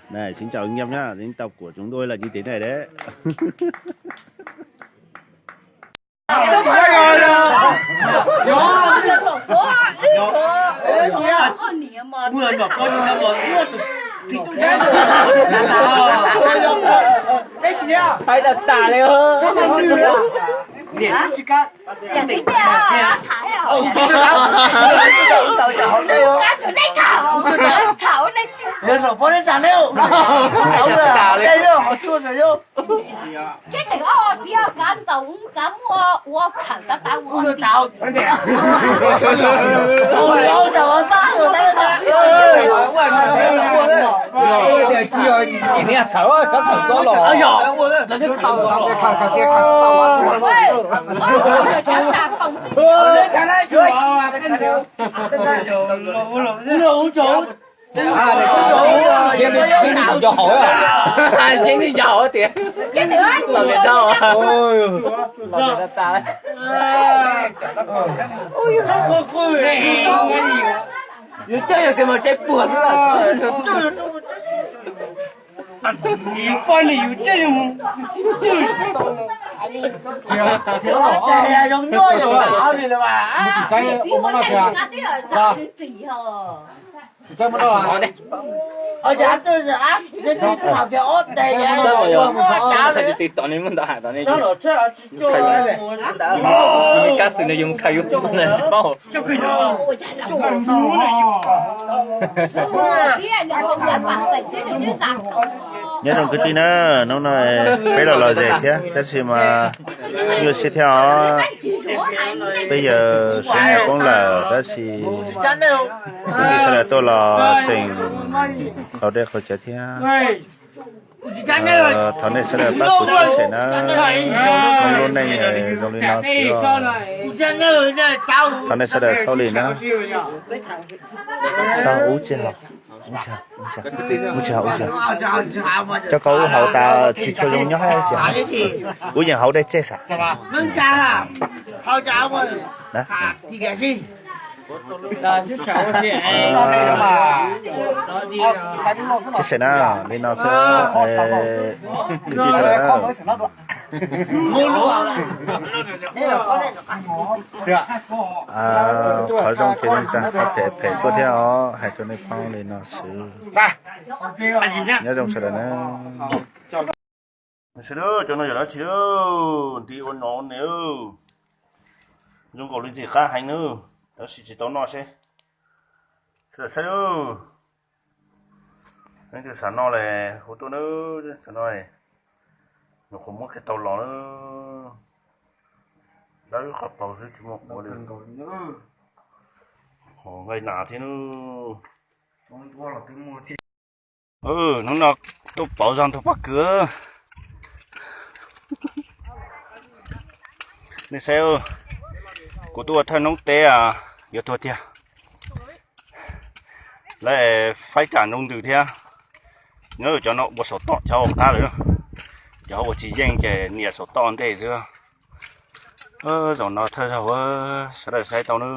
Này, xin chào anh em nhá, đến tàu của chúng tôi là như thế này đấy. Hais tag tas li. Ua li cov hauv, tseeb li cov hauv tias. Los tias dhau. Yus coj yog kev mas tseeb puas xwb. Yus poj niam yus coj yus mus. Zoo nyuaj yus tas li mas. Kab xwm nws yus khaws yus paub. Nyob zoo kwv tij na, hnub no peb los lom zem thiab tab sis mas nyuaj siab thiab os. Peb yawg suav nyuam poob lawm tab sis kwv tij sawv daws tuaj los tseem qaug dej qaug cawv thiab. Thov nej sawv daws pab kuv share na, lub neej zoo li no xwb. Thov nej sawv daws txhob li na. Tau ub tsis haus, ub tsis haus, ub tsis haus, ub tsis haus. Coj koj ub haus tas tsis tshua zoo nyob thiab ub tsis haus. Ub yeej haus dej tseg xwb. Tsis xav na, li no xwb, kwv tij sawv daws na. Qhov zoo ces zoo tag, qhov phem phem tuaj thiab os, hais rau nej paub li no xwb. Nyob zoo sawv daws na. Sawv daws, cov no yog dab tsi? Nti ua no ne, zoo nkaus li ntxim qab heev na, tab sis tsis tau noj seb. Sawv daws saib, leej twg xav noj li hu tuaj na, cov no nyuam qhuav muab kiag tau los na. Dawb qhov paug xwb tsis muaj ua li. Nqaij nas thiab na. Hnub no tuaj pauv zog ntug pob kws. Nej saib, kuv tuaj ua thawj noob teb yuav tuag tiag. Lawv faib tsam nroo ntws thiab. Nyob cov no ua saum toj, cov hauv qab lawm, cov hauv ua tsis yeej ces nias saum toj ntej xwb. Zaum no thawj zaug sawv daws saib tau na.